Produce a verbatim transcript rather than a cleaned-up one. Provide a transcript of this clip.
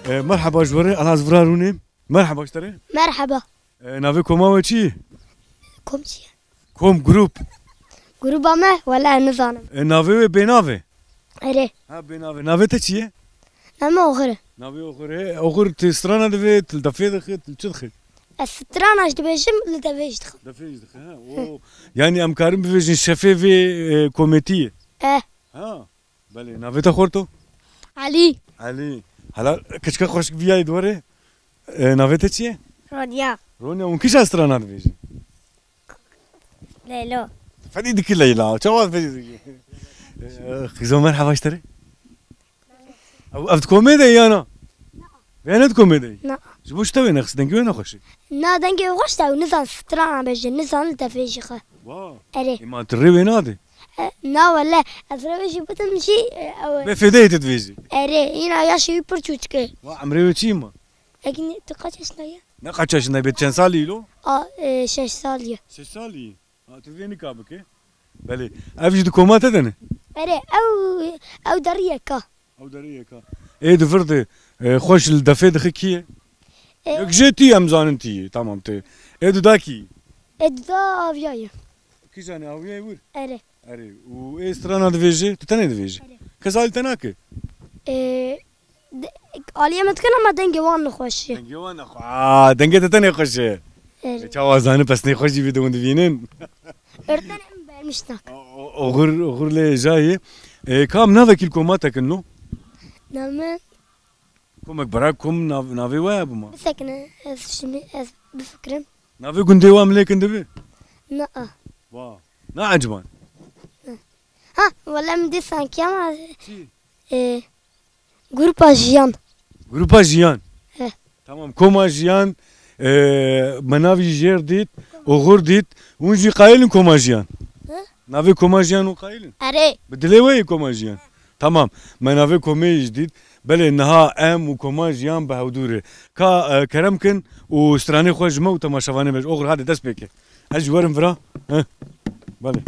E, merheba ji we re, ez vira rûnê. Merheba ji te re. Merheba. E, navê koma we çi ye? Kom çi ye? Kom, grup. Gruba me, wele nizanim. E, navê wê bênav e? Erê. Ha, bênav e. Navê te çi ye? Navê me Oxir e. Navê Oxir e. Oxir, tu strana divê, tu li defê dixî, tu li çi dixî? Ez strana jî dibêjim, li defê jî dixim. Defê jî dixî, ha. O, yanî em karin bibêjin şefê vê, e, kometiyê. Eh. Ha. Belê, navê te xorto? Elî. Elî. Hela, keçika xweşik vî yayê di we re. E, navê te çi ye? Ronya. Ronya, hûn kîjan strana dibêjin? Leylo. Fedî dikî Leyla. Çawa fedî dikî? E, Xizo, merheba ji te re. Ev, ev di komê de ya na? Vê ne di komê de? Na. Ji bo çi te wê nexist? Dengê wê nexweş e. Na, dengê wê xweş e, ew nizan strana bêje, nizan li defê jî xe. Wa. Erê. Ê, ma tu rê wê nadê? E, na wele, ez rê wê jî bidim jî, e, ew e. Bê fêdeyê tu dibêjî. Erê, îna yaşê wî pir çûçik e. Wa, emrê wê çi ye ma? Ekin, tu kaç yaşında ye? Ne kaç yaşında, bê çend salî lo? A, e, şeş salî ye. Şeş salî? Ha, tu vê nika bike. Belê. Ev jî di koma te de ne? Erê, ew, ew deriyeka. Ew deriyeka. Ê di vir de, e, xweş li defê dixî kî ye? E, Yek jê tî, em zanin tî yî. Tamam, tê. Ê duda kî? Ê duda aviya ye. Kîjan e, aviya ye wir? Erê. Erê. Û ê strana divêjê? Tu tenê divêjî? Erê. Kes alî te nake? E, de, aliyê me dikin ama dengê wan nexweş e. Dengê wan nexwe-, Aa, dengê te tenê xweş e. Erê. E, çawa zanin pesnê xwe jî vî de hûn divînin? Örten em vermiş nak. O, o, oxir, oxir lê jayê. E, kam navekî li koma te kin lo? Name? Komek bera kom nav-, navê we hebû ma? Bisekine, ez şimdi, ez bifikirim. Navê gundê we em lê kin dibi? Na. Wa. Na eciban. Ha, wala min dî sanki ama, Çi? e, grupa jiyan. Grupa jiyan. He. Tamam, koma jiyan, e, me navî jêr dît, oxir dît. Hûn jî qayil in koma jiyan? He? Navê koma jiyan hûn qayil in? Erê. Bi dilê we yê koma jiyan? Tamam, me navê komê jî dît. Belê, niha em û koma jiyan bi hewdû re. Ka, e, kerem kin û stranê xwe ji me û temaşevanê me ji oxir hadi dest pê ke. Ez jî werim vira. Heh. Belê.